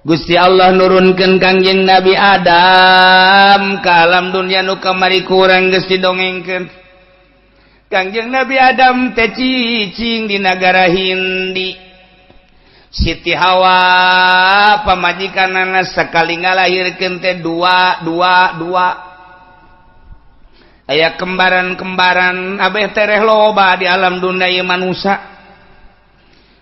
Gusti Allah nurunkeun Kangjeng Nabi Adam ka alam dunya nu kamari kurang geus didongengkeun. Kangjeng Nabi Adam teh cicing di nagara Hindi. Siti Hawa pamajikanana sakali ngalahirkeun teh dua dua dua. Aya kembaran-kembaran abeh tereh loba di alam dunia ieu manusia.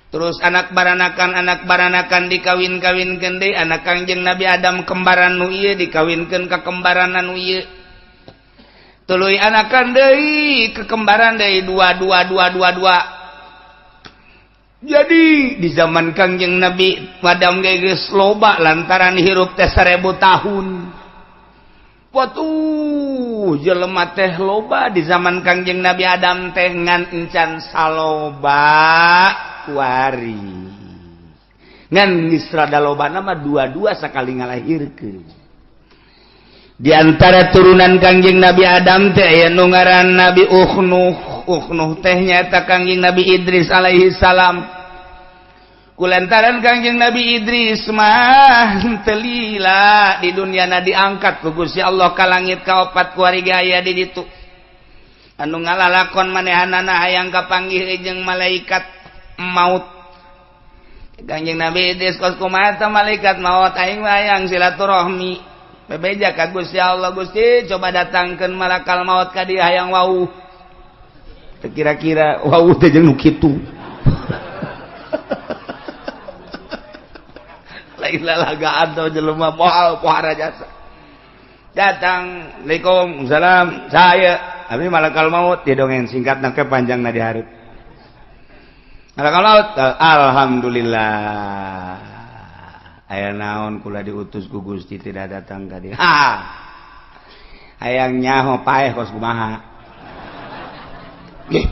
Terus anak baranakan dikawin-kawinkeun deui anak Kangjeng Nabi Adam kembaran nu ieu dikawinkeun ka kembaran anu ieu. Tuluy anakan deui ke kembaran deui dua dua dua dua dua. Jadi di zaman Kangjeng Nabi Adam geus loba lantaran hirup teh 1000 tahun. Watuh jelema teh loba di zaman Kangjeng Nabi Adam teh ngan encan saloba kuari. Ngan geus rada lobana mah dua-dua sakali ngalahirkeun. Di antara turunan Kangjeng Nabi Adam teh aya nu ngaran Nabi Ukhnuh. Ukhnuh teh nyaeta Kangjeng Nabi Idris alaihi salam. Kulantaran Kangjeng Nabi Idris mah teu lila di dunyana diangkat ku Gusti Allah ka langit kaopat kuari ge aya di ditu. Anu ngalalakon manehanana hayang kapanggih jeung malaikat maut. Kangjeng Nabi Idris kos kumaha teh malaikat maut aing mah hayang silaturahmi. Bebeja ka Gusti Allah, Gusti coba datangkeun malakal maut ka dieu hayang wauh. Teu kira-kira wauh teh jeung nu kitu. Lain lalagaan teh jelema moal pohara jasa. Datang, Assalamualaikum, salam, saya abdi malakal maut dia dongeng singkat na ke panjangna di hareup. Malakal maut, alhamdulillah. Aya naon kula diutus ku Gusti tidak datang ka dieu. Ha. Hayang nyaho paeh kos kumaha. Ih.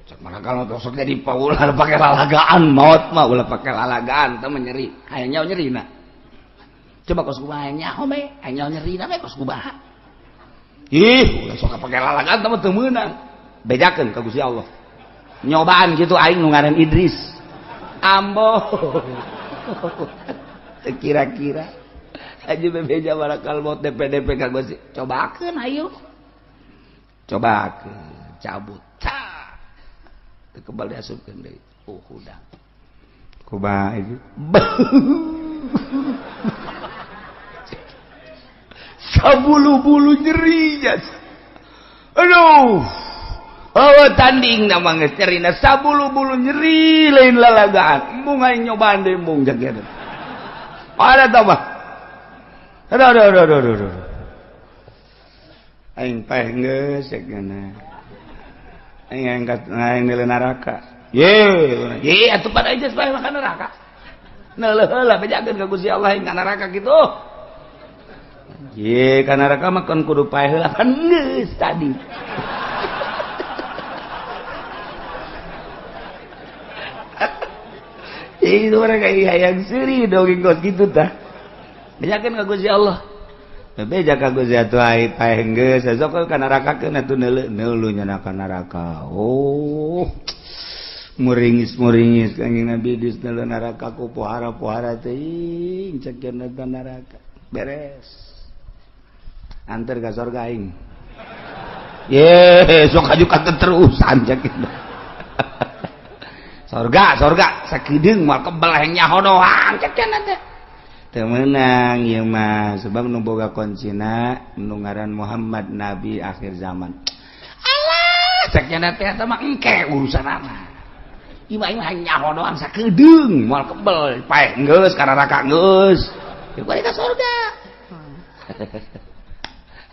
Cek malakal maut sok jadi paulah pake lalagaan maut mah ulah pake lalagaan teh nyeri. Hayang nyaho nyerina. Coba kos kumaha hayang nyaho we, hayang nyaho nyerina we kos kumaha. Ih, ulah sok pake lalagaan teh mah teu meunang. Bejakeun ka Gusti Allah. Nyobaan kitu aing nu ngaran Idris. Ambo. Kira-kira aja bebeja barakal maut DPDP ka Gusti. Cobakeun ayo. Cobakeun, cabut. Teu kebal diasupkeun deui. Oh, udah. Kumaha itu? Sabulu-bulu nyeri jas. Aduh. Oh, tanding nama geus nyerina sabulu-bulu nyeri lain lalagaan. Embung aing nyobaan deui embung jageuna. Ada tambah. Aduh aduh aduh aduh aduh. Aing paeh geus ceukna. Aing angkat aing neuleuh neraka. Ye, ye atuh pada aja paeh makan neraka. Neuleuh heula bejakeun ka Gusti Allah aing ka neraka kitu. Ye, ka neraka mah kan kudu paeh heula kan geus tadi. Itu mereka hayang seuri dongeng kos kitu tah. Bejakeun ka Gusti Allah. Bebeja ka Gusti atuh ai paeh geus sok ka neraka keun atuh neuleuh neuleuh nya ka neraka. Oh. Muringis-muringis Kangjeng Nabi Idris neuleuh neraka ku pohara-pohara teuing cek eta neraka. Beres. Anter ka sorga aing. Ye, sok aju ka terusan cek kitu. Sorga, sorga, sakedeung moal kebel hayang nyaho doang cek cenah teh. Teu meunang ieu mah sebab nu boga kuncina nu ngaran Muhammad nabi akhir zaman. Alah, cek cenah teh eta mah engke urusanana. Ieu mah hayang nyaho doang sakedeung moal kebel paeh geus ka neraka geus. Ieu balik ka sorga.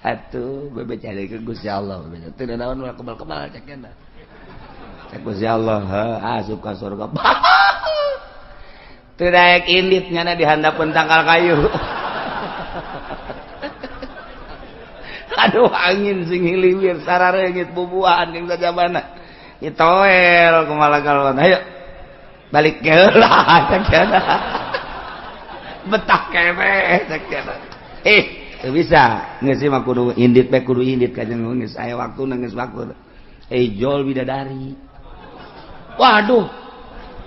Atuh bebeja deui ka Gusti Allah bebeja. Teu naon moal kebel-kebel cek cenah. Gusti Allah asup ka surga. Teu daek indit nyana di handapeun tangkal kayu. Aduh angin sing hiliwir sarareungit bubuahan jeung sajabana. Itoel kumaha kalon. Ayo balik heula cek cenah. Betah keneh cek cenah. Eh, teu bisa. Geus mah kudu indit bae kudu indit ka jeung geus aya waktuna geus waktu. Ejol bidadari. Waduh,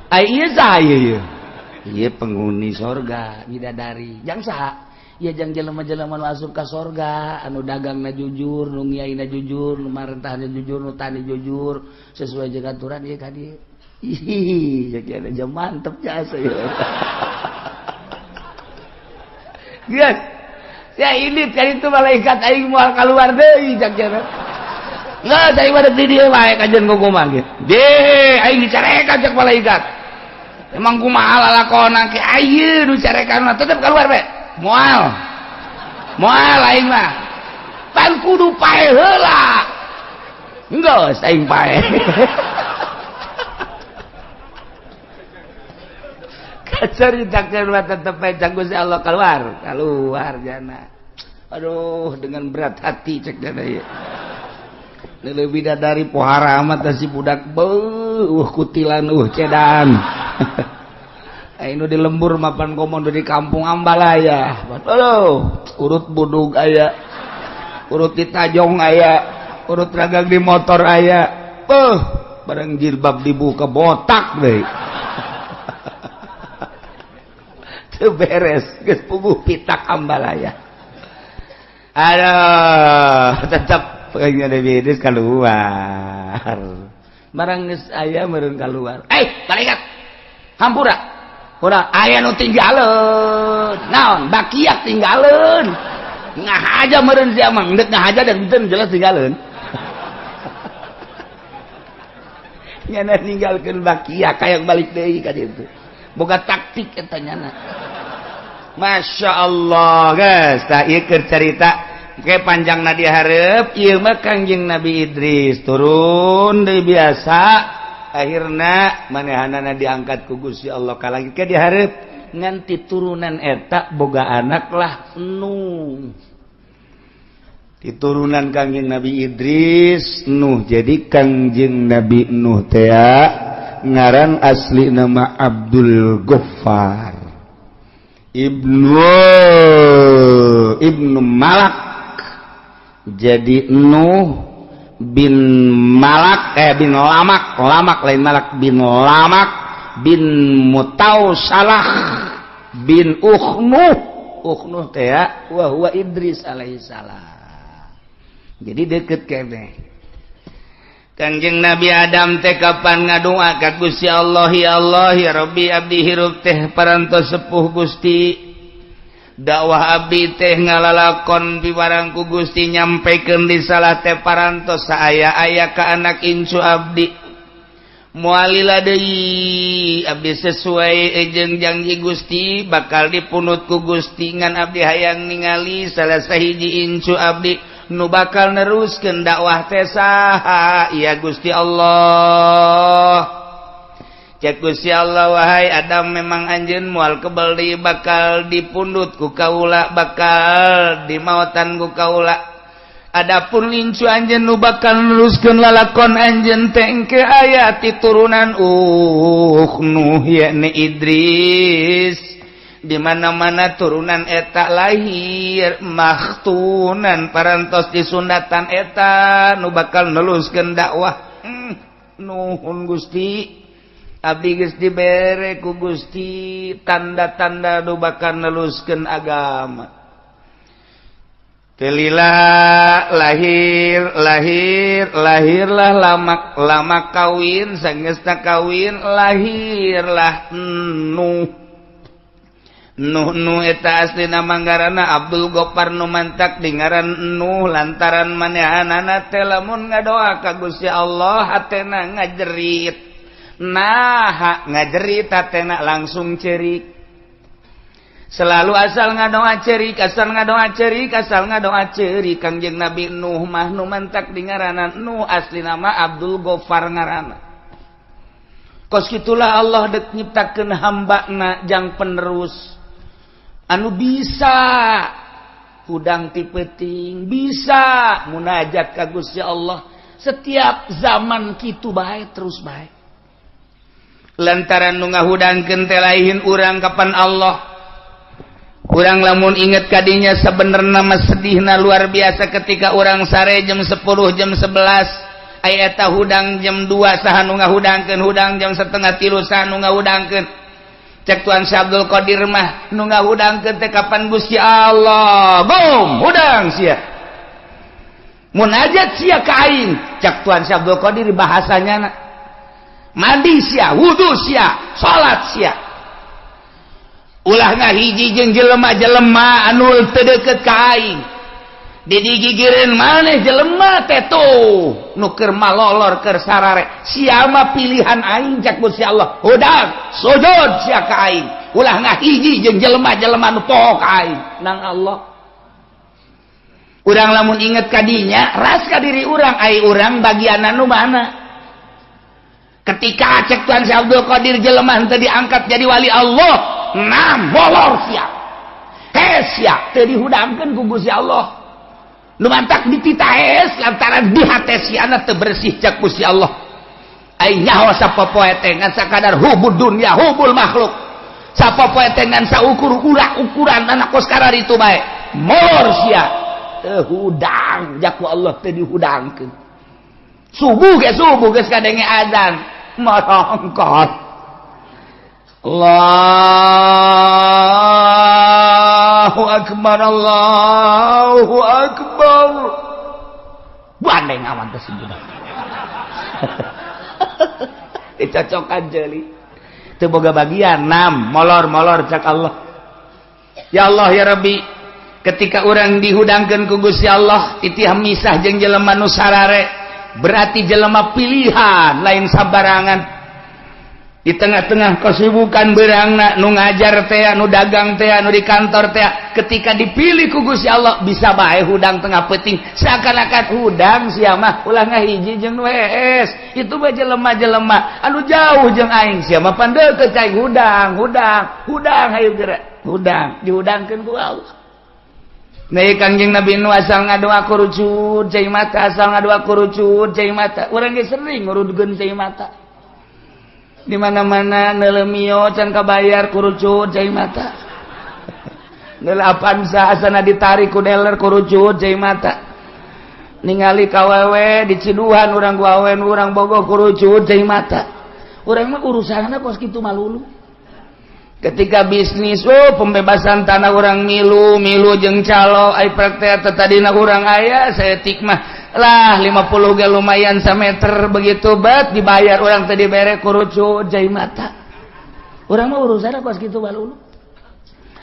ai ieu saha ieu? Ieu penghuni sorga bidadari. Jang saha? Ya jang jelema-jelema nu asup ka sorga, anu dagangna jujur, nu ngiaina jujur, nu marentahna jujur, nu tani jujur, sesuai jeung aturan ieu ka dieu. Ih, jadi ada mantep jasa ya. Geus. Ya ini kan itu malaikat aing moal keluar deui cak jana. Nggak, aing mah di dieu wae kajian kumaha ge. Deh, aing dicarekan cak malaikat. Emang kumaha lalakon ke ayeuna nu carekan mah tetep keluar we. Moal. Moal aing mah. Pan kudu pae heula. Geus aing pae. Ceritakan tetep cak Gusti Allah keluar, keluar jana. Aduh, dengan berat hati cek jana ieu. Leuwih dari pohara amat si budak beuh kutilan cedan. Aing nu di lembur mapan komodo di kampung Ambalaya. Aduh, urut budug aya. Urut di tajong aya, urut ragang di motor aya. Beuh, bareng jilbab dibuka botak deui. Teu beres, geus puguh pitak Ambalaya. Aduh, tetep pengen Nabi keluar. Barang geus aya meureun keluar. Eh, malaikat. Hampura. Ora aya nu tinggaleun. Naon? Bakiak tinggaleun. Ngahaja meureun sia mah, endek ngahaja dan henteu jelas tinggaleun. Nyana ninggalkeun bakiak hayang balik deui ka ditu. Boga taktik eta nyana. Masya Allah guys, tak ieu keur carita ke panjangna dihareup ieu mah Kangjeng Nabi Idris turun deui biasa akhirna manehanana diangkat ku Gusti Allah ka langit ke dihareup nganti turunan eta boga anak lah Nuh. Diturunan Kangjeng Nabi Idris Nuh. Jadi Kangjeng Nabi Nuh teh ngaran asli nama Abdul Ghaffar Ibnu Malak. Jadi Nuh bin Malak bin Lamak, Lamak lain Malak, bin Lamak bin Mutausalah bin Ukhnuh. Ukhnuh teh wa huwa Idris alaihi salam. Jadi deket kene. Kangjeng Nabi Adam teh kapan ngadua ka Gusti Allah, ya Allah ya Rabbi abdi hirup teh parantos sepuh Gusti. Dakwah abdi teh ngalalakon piwarang ku Gusti nyampaikan risalah teh parantos saaya-aya ka anak incu abdi. Moalila deui abdi sesuai jeung janji Gusti bakal dipunut ku Gusti ngan abdi hayang ningali salah sahiji incu abdi nu bakal neruskeun dakwah teh saha ya Gusti Allah. Cek Gusti Allah, wahai Adam memang anjeun moal kebel deui bakal dipundut ku kaula, bakal dimaotan ku kaula. Adapun incu anjeun nu bakal neruskeun lalakon anjeun teh engke aya ti turunan Nuh yakni Idris. Di mana-mana turunan eta lahir makhtunan parantos disundatan eta nu bakal neluskeun dakwah. Nuhun Gusti, abdi geus dibere ku Gusti tanda-tanda nu bakal neluskeun agama. Telila lahir lahir lahirlah lamak, lamak kawin sanggeusna kawin lahirlah Nuh. Nuh Nuh eta aslina manggarana Abdul Ghaffar nu mantak dingaran Nuh lantaran manehanana teh lamun ngadoa ka Gusti Allah hatena ngajerit. Nah, ngajerit hatena langsung cerik. Selalu asal ngadoa cerik, asal ngadoa cerik, asal ngadoa cerik. Kangjeng Nabi Nuh mah nu mantak dingaranan Nuh aslina mah Abdul Ghaffar ngaranna. Kos kitulah Allah dek nyiptakeun hambana jang penerus anu bisa hudang ti peuting, bisa munajat ka Gusti Allah setiap zaman kitu bae terus bae. Lantaran nu ngahudangkeun teh lain urang kapan Allah. Urang lamun inget kadinya sebenarnya mah sedihna luar biasa ketika urang sare jam 10 jam 11 aya eta hudang jam 2 saha nu ngahudangkeun, hudang jam 2:30 saha nu ngahudangkeun. Cek Tuan Syekh Abdul Qadir mah nu ngahudangkeun teh kapan Gusti Allah. Bom, hudang sia. Munajat sia ka aing. Cek Tuan Syekh Abdul Qadir bahasanya mandi sia, wudu sia, salat sia. Ulah ngahiji jeung jelema-jelema anu teu deukeut ka aing. Didigigireun maneh jelema teh tuh nu keur malolor keur sarare. Sia mah pilihan aing cek Gusti Allah. Hudang, sujud sia ka aing. Ulah ngahiji jeung jelema-jelema nu poho ka aing nang Allah. Urang lamun inget ka dinya, ras ka diri urang, ai urang bagian anu mana? Ketika cek Tuan Syekh Abdul Qadir jelema teu diangkat jadi wali Allah, nah molor sia. Hes sia teu dihudangkeun ku Gusti Allah. Nu mantak dititahes lantaran di hate siana teu bersih cek Gusti Allah. Ai nyaho sapopoe teh ngan sakadar hubud dunya hubul makhluk. Sapopoe teh ngan saukur ukuran anak kos kararitu bae. Molor sia teu hudang jaku Allah teu dihudangkeun. Subuh ge subuh geus kadenge azan morongkot. Allahu akbar, Allahu akbar. Bandeng awan teh budak. Dicocokan jeli. Teu boga bagian 6 molor-molor cak Allah. Ya Allah ya Rabbi, ketika urang dihudangkeun ku Gusti Allah titih misah jeung jelema nu sarare, berarti jelema pilihan lain sabarangan. Di tengah-tengah kesibukan berangna nu ngajar teh, nu dagang teh, nu di kantor teh, ketika dipilih ku Gusti Allah bisa bae hudang tengah peuting seakan-akan hudang sia mah ulah ngahiji jeung nu hees. Itu mah jelema-jelema anu jauh jeung aing sia mah pan deukeut ka aing hudang, hudang, hudang hayu geura. Hudang dihudangkeun ku Allah. Nah, Kangjeng Nabi nu asal ngadoa kurucut cai mata, asal ngadoa kurucut cai mata. Urang ge sering ngurudkeun cai mata. Di mana-mana nelemio can kabayar kurucut cai mata. Neule Avanza asana ditarik ku dealer kurucut cai mata. Ningali kawewe di Ciduhan urang ku awen urang bogo kurucut cai mata. Urang mah urusanna kos kitu malulu. Ketika bisnis, oh pembebasan tanah urang milu, milu jeung calo, ai praktek tadina urang aya saeutik mah lah 50 ge lumayan sameter begitu bet dibayar urang teh dibere kurucut cai mata. Urang mah urusanna kos kitu balulu.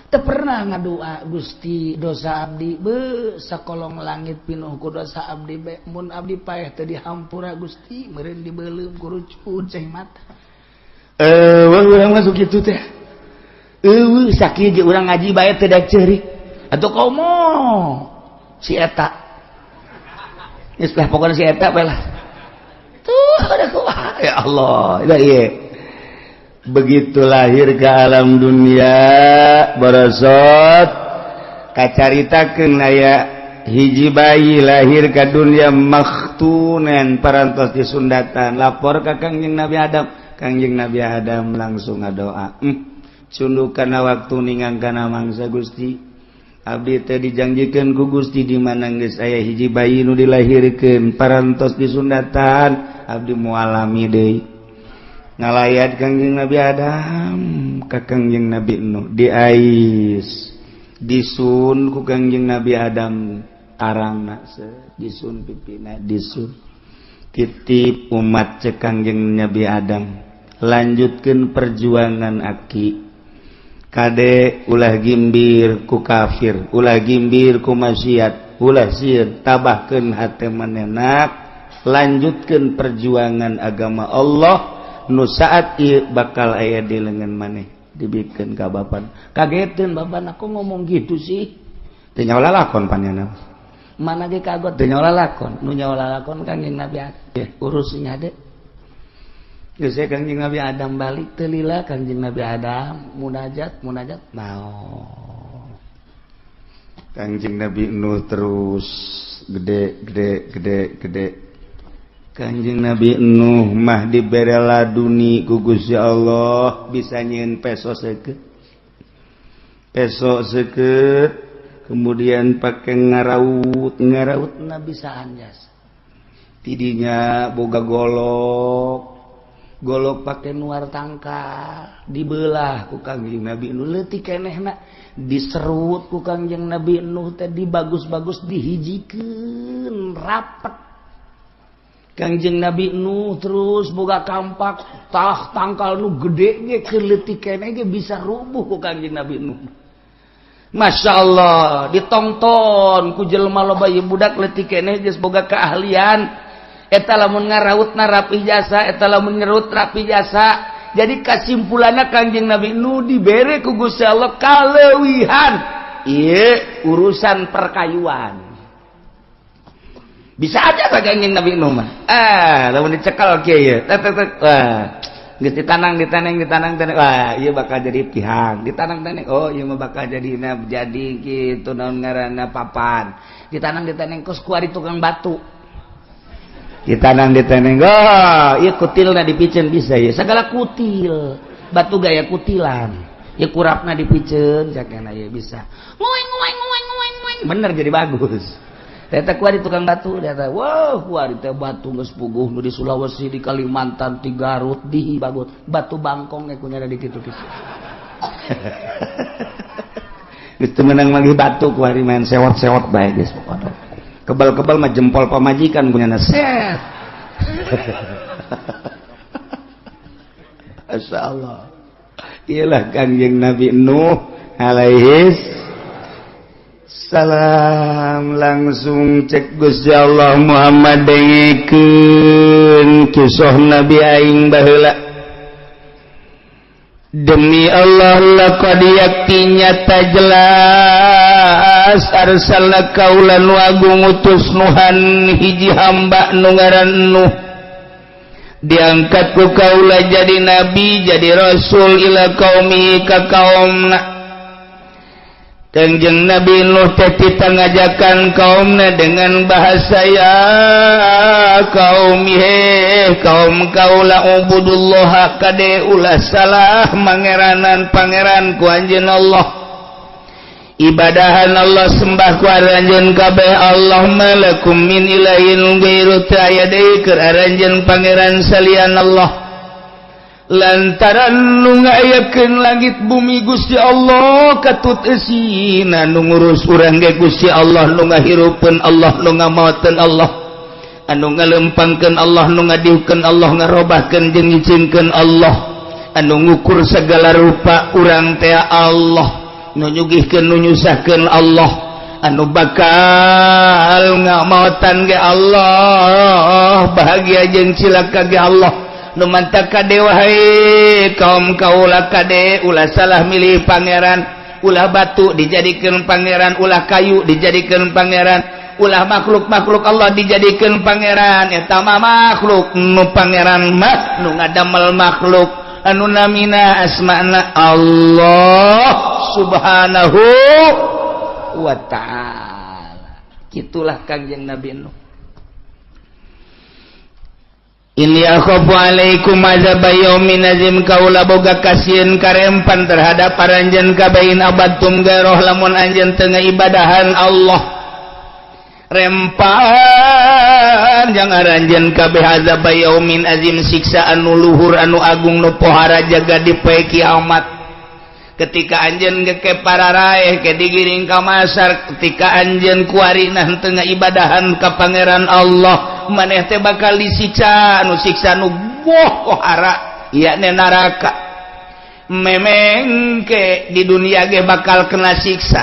Teu pernah ngadoa Gusti dosa abdi be sakolong langit pinuh ku dosa abdi be mun abdi paeh teu dihampura Gusti meureun dibeuleum kurucut cai mata. Eueuh urang mah kitu teh. Eueuh sakieu ge urang ngaji bae teu daek ceurik. Atuh komo si eta. Geus lah pokona si eta bae lah. Tuh ada kumaha ya Allah. Ieu ieu. Begitu lahir ke alam dunia barasot kacaritakeun aya hiji bayi lahir ke dunia makhtunen parantos disundatan lapor ka Kangjeng Nabi Adam. Kangjeng Nabi Adam langsung ngadoa. Cunduk kana waktu ningang kana mangsa Gusti. Abdi teh dijanjikeun ku Gusti di mana geus aya hiji bayi nu dilahirkeun parantos disundatan abdi moal lami deui. Ngalayat Kangjeng Nabi Adam ka Kangjeng Nabi Nuh diais disun ku Kangjeng Nabi Adam karangna disun pipina disun titip umat cek Kangjeng Nabi Adam lanjutkeun perjuangan aki. Kade ulah gimbir ku kafir, ulah gimbir ku maksiat, ulah sieun tabahkeun hate manenak, lanjutkeun perjuangan agama Allah nu saat ieu bakal aya di leungeun maneh dibikeun ka bapan. Kageteun bapan aku ngomong gitu sih. Teu nyaho lalakon panjana. Mana ge kagot teu nyaho lalakon, nu nyaho lalakon Kangjeng Nabi Adam. Urus nya de. Geus Kangjeng Nabi Adam balik teu lila Kangjeng Nabi Adam munajat munajat naon. Kangjeng Nabi Nuh terus gede gede gede gede. Kangjeng Nabi Nuh mah dibere laduni ku Gusti Allah bisa nyieun peso seukeut. Peso seukeut kemudian pake ngaraut ngaraut na bisa anjas. Tidinya boga golok. Golok pake nuar tangkal dibelah ku Kangjeng Nabi Nuh leutik kenehna diserut ku Kangjeng Nabi Nuh teh dibagus-bagus dihijikeun rapet. Kangjeng Nabi Nuh terus boga kampak tah tangkal nu gede ge keur leutik keneh ge bisa rubuh ku Kangjeng Nabi Nuh. Masya Allah ditongton ku jelema loba ieu budak leutik keneh geus boga keahlian. Eta lamun ngarautna rapi jasa, eta lamun ngerut rapi jasa. Jadi kasimpulanna Kangjeng Nabi Nuh dibere ku Gusti Allah kaleuwihan ieu urusan perkayuan. Bisa aja ka Kangjeng Nabi Nuh mah. Ah, lamun dicekal kieu ieu. Tek tek tek. Wah, geus ditanang ditaneng ditanang taneng. Wah, ieu bakal jadi pihang. Ditanang taneng. Oh, ieu mah bakal jadi jadi kitu naon ngaranna papan. Ditanang ditaneng kos kuari tukang batu. Ditanang diteneng, oh iya kutilna dipiceun bisa ya segala kutil batu gaya kutilan ya kurapna dipiceun cakena ya bisa ngueng ngueng ngueng ngueng ngueng bener jadi bagus. Eta kuari tukang batu eta wow kuari teh batu geus puguh nu di Sulawesi di Kalimantan di Garut di bagus batu bangkong ge kunyana di kitu kitu. Geus teu meunang manggih batu kuari main sewot-sewot bae geus pokona. Kebal-kebal mah jempol pamajikan punya set. Masya Allah. Iyalah Kangjeng Nabi Nuh alaihis salam langsung cek Gusti Allah Muhammad dengekeun kisah Nabi aing baheula. Demi Allah laqad yakti nyata jelas arsalna kaula nu agung utus Nuhan hiji hamba nu ngaran Nuh diangkat ku kaula jadi nabi jadi rasul ila qaumi ka kaumna. Kangjeng Nabi Nuh teh ngajakan kaumna dengan bahasa ya kaum he kaum kaula ubudullaha kade ulah salah mangeranan pangeran ku anjeun Allah ibadahan Allah sembah ku aranjeun kabeh Allah malakum min ilahin ghairu aya deui keur aranjeun pangeran salian Allah lantaran nu ngayakeun langit bumi Gusti Allah katut eusina nu ngurus urang ge Gusti Allah nu ngahirupeun Allah nu ngamaoteun Allah anu ngalempangkeun Allah nu ngadiukeun Allah ngarobahkeun jeung nyicinkeun Allah anu ngukur segala rupa urang teh Allah nu nyugihkeun nu nyusahkeun Allah anu bakal ngamaotan ge Allah bahagia jeung cilaka ge Allah nu mantap kade wahai kaum kaula kade ulah salah milih pangeran ulah batu dijadikan pangeran ulah kayu dijadikan pangeran ulah makhluk-makhluk Allah dijadikan pangeran eta mah makhluk nu pangeran mah nu ngadamel makhluk anu namina asmana Allah subhanahu wa ta'ala. Kitulah Kangjeng Nabi Nuh. Inni akhafu alaikum azab yaumin azim kaula boga kasieun karempan terhadap aranjeun kabain abadtum garoh lamun anjeun teu ngaibadahan Allah rempan jang aranjeun kabeh azab yaumin azim siksa anu luhur anu agung nu pohara jaga di poe kiamat. Ketika anjeun geke pararaeh ke digiring ka masar ketika anjeun kuarina teu ngaibadahan ka pangeran Allah maneh teh bakal disiksa anu siksa nu pohara yakni neraka memengke di dunia ge bakal kena siksa.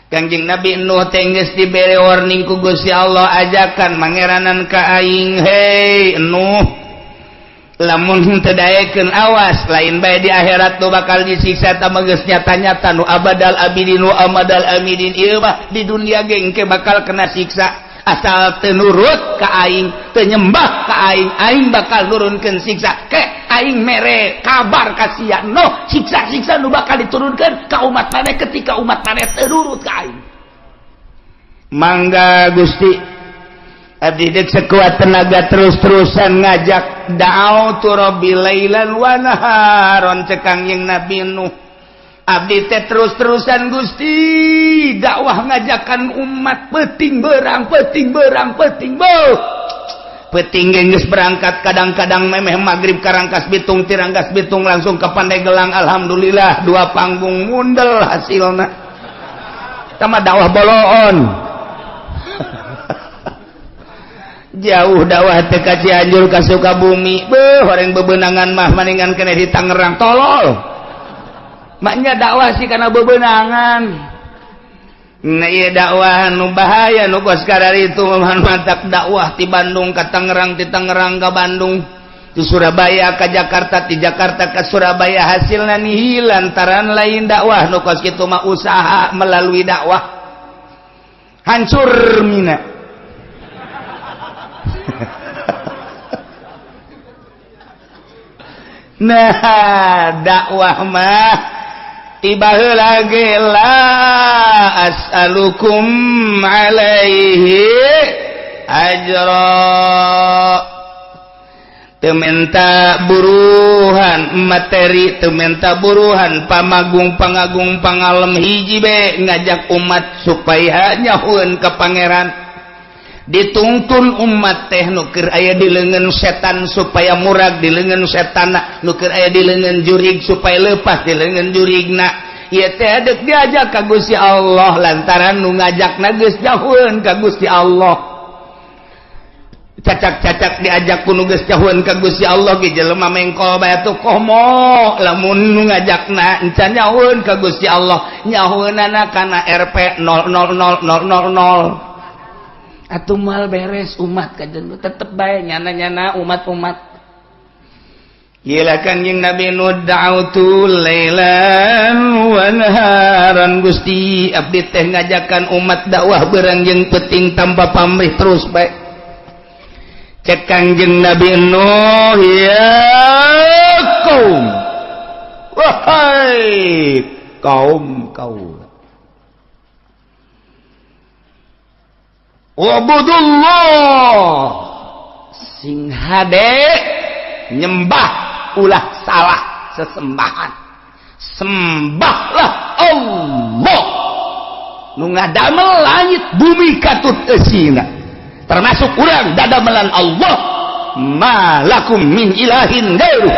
Kangjeng Nabi Nuh teh geus dibere warning ku Gusti Allah ajakan mangeranan ka aing hei Nuh lamun teu daekeun awas lain bae di akhirat nu bakal disiksa ta geus nyata-nyata nu abadal abidin wa amadal amidin ieu mah di dunia ge engke bakal kena siksa asal teu nurut ka aing teu nyembah ka aing aing bakal nurunkeun siksa ke aing mere kabar ka sia no siksa-siksa nu bakal diturunkeun ka umat maneh ketika umat maneh teu nurut ka aing. Mangga Gusti abdi deuk sekuat tenaga terus-terusan ngajak da'autu rabbi lailan wa naharon cek Kangjeng Nabi Nuh abdi teh terus-terusan Gusti dakwah ngajakan umat peuting beurang peuting beurang peuting beuh Peuting geus berangkat kadang-kadang memeh magrib ka Rangkas Bitung, ti Rangkas Bitung langsung ke Pandeglang. Alhamdulillah dua panggung mundel hasilna. Tama dakwah boloon. Jauh dakwah teh ka Cianjur ka Sukabumi. Beuh horeng bebenangan mah maningan keneh di Tangerang tolol. Maknya dakwah sih karena bebenangan. Nah iya dakwah nu bahaya nu kos kadar itu mantak dakwah ti Bandung ka Tangerang, ti Tangerang ka Bandung, ti Surabaya ka Jakarta, ti Jakarta ka Surabaya, hasilna nihil lantaran lain dakwah nu kos kitu mah usaha melalui dakwah hancur mina. Nah dakwah mah tiba lagi la as'alukum alaihi ajra, tementa buruhan materi, tementa buruhan pamagung pangagung pangalem hiji be ngajak umat supaya nyahueun ka pangeran. Dituntun umat teh nu keur aya di leungeun setan supaya murag di leungeun setan, nu keur aya di leungeun jurig supaya lepas di leungeun jurigna. Ieu teh deuk diajak ka Gusti Allah lantaran nu ngajakna geus jauheun ka Gusti Allah. Cacak-cacak diajak ku nu geus jauheun ka Gusti Allah ge jelema mengkol bae atuh komo lamun nu ngajakna encan jauheun ka Gusti Allah, nyahueunana kana RP 000000. Atuh mal beres umat kajen tetep bae nyana-nyana umat-umat. Gila Kangjeng Nabi nu da'utu lailan wa naharan, Gusti abdi teh ngajakan umat dakwah beurang jeung peuting tanpa pamrih terus bae. Cek Kangjeng Nabi Nuh, ya kaum, wahai kaum kaula, wabudullah, sing hade nyembah ulah salah sesembahan, sembahlah Allah nu ngadamel langit bumi katut eusina, termasuk urang dadamelan Allah. Malakum min ilahin gairuh,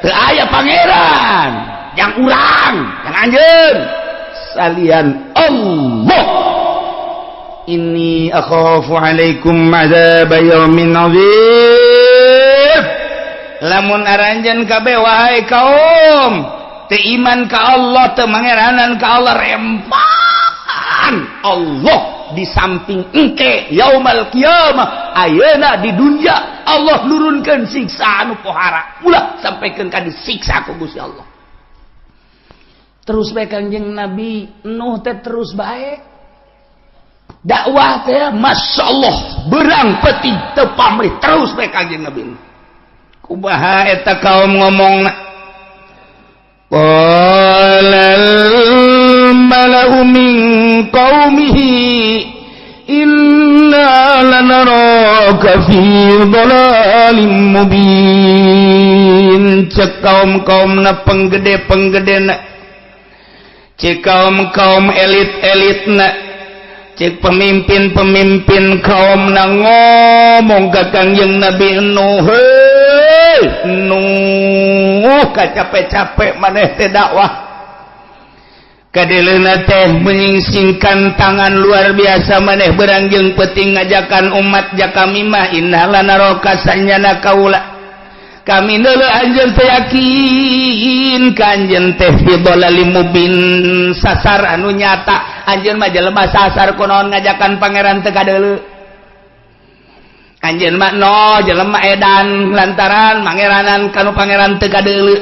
teu aya pangeran yang urang yang anjeun salian Allah. Inni akhafu alaikum adzab yaumin adzim. Lamun aranjeun kabeh wahai kaum teu iman ka Allah, teu mangeranan ka Allah, rempan Allah di samping engke yaumal qiyamah ayeuna di dunia Allah nurunkeun siksa anu pohara, ulah sampaikan ka disiksa ku Gusti Allah. Terus bae Kangjeng Nabi Nuh teh terus bae dakwah teh Masya Allah berang peti teu pamrih terus bae Kangjeng Nabi. Kumaha eta kaum ngomongna? Qalal mala'u min qaumihi inna lanaraka fi dhalalim mubin. Cek kaum-kaumna penggede-penggedena, cek kaum-kaum elit-elitna, cek pemimpin-pemimpin kaum na ngomong ka Kangjeng Nabi Nuh, Nuh kacape-capek maneh teh dakwah kadeleuna teh menyingsingkan tangan luar biasa maneh beurang jeung peuting ngajakan umat ja kami mah inna lanaraka sanyana kaula kami neuleuh anjeun teh yakin ka anjeun teh fi dhalalim mubin, sasar anu nyata anjeun mah jelema sasar kunaon ngajakan pangeran teu kadeuleu. Anjeun mah no jelema edan lantaran mangeranan kanu pangeran teu kadeuleu.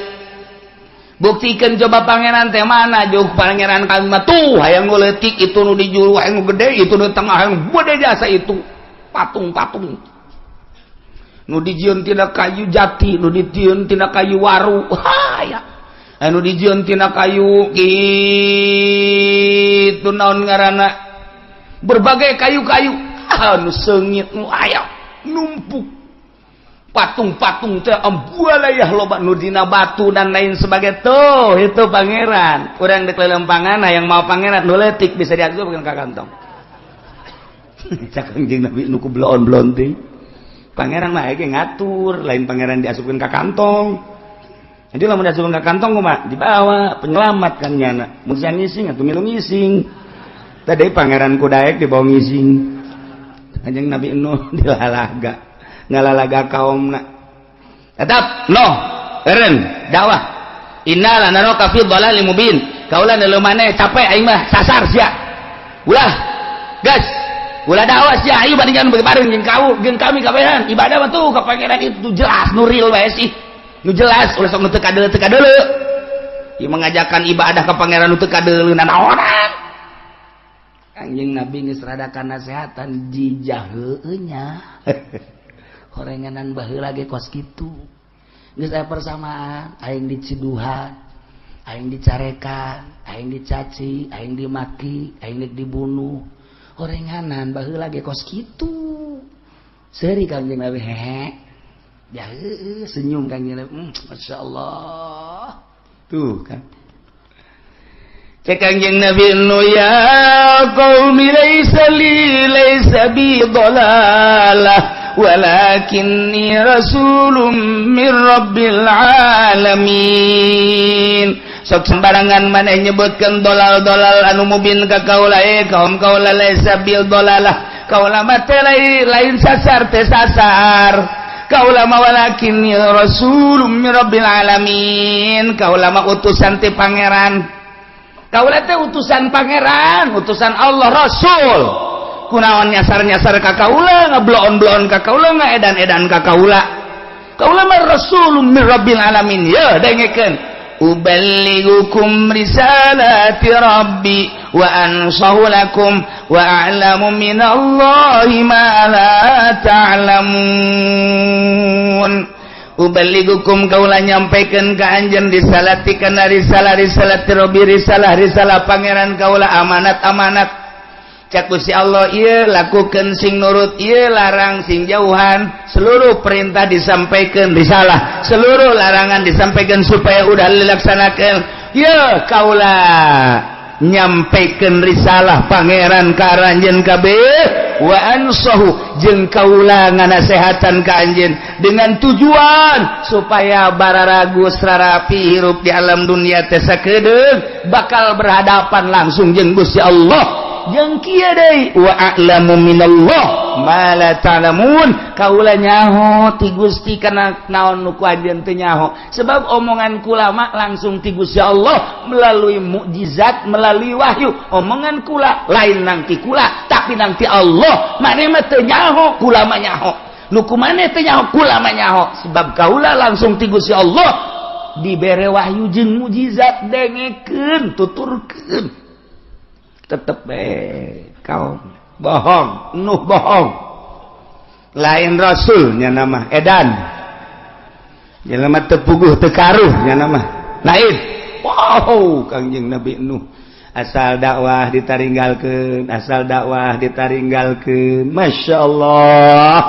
Buktikeun coba pangeran teh mana jauh pangeran kami mah tuh hayang nu leutik itu nu di juru hayang nu gede itu nu tengah hayang gede jasa itu patung-patung nu dijieun tina kayu jati, nu dijieun tina kayu waru, haya anu dijieun tina kayu kitu naon ngaranna berbagai kayu-kayu anu seungit nu aya numpuk patung-patung teh ambualayah loba nu dina batu dan lain sebagai tuh itu pangeran urang dek lelempangan hayang mau pangeran nu leutik bisa diasup ka kantong. Cak Kangjeng Nabi nu ku bloon-bloon teh Pangeran mah ge ngatur, lain pangeran diasupkeun ka kantong. Jadi lamun diasupkeun ka kantong kumaha? Dibawa penyelamat kan nyana. Mun sia ngising atuh milu ngising. Tadi pangeran kudaek dibawa ngising. Kanjeng Nabi Nuh dilalaga, ngalalaga kaumna. Tetap Nuh eureun dakwah. Inna lanaraka fi dhalalin mubin. Kaula nu maneh capek, aing mah sasar sia. Ulah gas. Ulah dakwah sia, ayo bandingan bareng jeung kau, jeung kami kabehan. Ibadah mah tuh ka pangeran itu jelas, nu real bae sih. Nu jelas, ulah sok nu teu kadeuleu teu kadeuleu. Ieu mengajakan ibadah ka pangeran nu teu kadeuleu nanaonan. Kanjeng Nabi geus rada nasehatan jijah heueuh nya. Horenganan baheula ge kos kitu. Geus aya persamaan, aing diciduhan, aing dicarekan, aing dicaci, aing dimaki, aing dibunuh. Horenganan baheula ge kos kitu. Seuri Kanjeng Nabi, hehe. Ya heueuh, senyum Kanjeng Nabi. Masya Allah. Tuh kan. Cek Kanjeng Nabi Nuh, ya qaumi laisa li laisa bi dhalalah walakinni rasulun min rabbil alamin. Sok sembarangan maneh nyebutkeun dolal-dolal anu mubin ka kaula, eh kaum kaula, laisa bil dolalah, kaula mah teh lain sasar teh sasar. Kaula mah walakinni rasulun min rabbil alamin, kaula mah utusan ti pangeran. Kaula teh utusan pangeran, utusan Allah, rasul. Kunaon nyasar-nyasar ka kaula, ngebloon-bloon ka kaula, ngaedan-edan ka kaula? Kaula mah rasulun min rabbil alamin. Ya dengekeun, uballighukum risalati rabbi wa ansahu lakum wa a'lamu minallahi ma la ta'lamun. Uballighukum, kaula nyampaikan ka anjeun, risalati kana risalah, risalati rabbi, risalah risalah pangeran kaula, amanat amanat. Cak Gusti Allah, ieu lakukeun sing nurut, ieu larang sing jauhan. Seluruh perintah disampaikan, risalah, seluruh larangan disampaikan supaya udah dilaksanakan. Ya kaula nyampaikan risalah pangeran ka aranjeun kabeh, wa ansahu, jeung kaula nganasehatan ka anjeun dengan tujuan supaya bararagus rarapi hirup di alam dunia teh sakedeung bakal berhadapan langsung jeung Gusti Allah. Jeung kieu deui, wa a'lamu minallah ma la ta'lamun, kaula nyaho ti Gusti kana naon nu ku anjeun teu nyaho, sebab omongan kula mah langsung ti Gusti Allah melalui mukjizat, melalui wahyu. Omongan kula lain nang ti kula, tapi nang ti Allah. Maneh mah teu nyaho, kula mah nyaho. Nu ku maneh teu nyaho, kula mah nyaho, sebab kaula langsung ti Gusti Allah dibere wahyu jeung mukjizat. Dengekeun, tuturkeun. Tetep kaum bohong, Nuh bohong, lain rasulnya, nama edan, jelema teu puguh teu karuh nya nama lain. Wow, Kangjeng Nabi Nuh asal dakwah ditaringgalkeun, asal dakwah ditaringgalkeun. Masya Allah,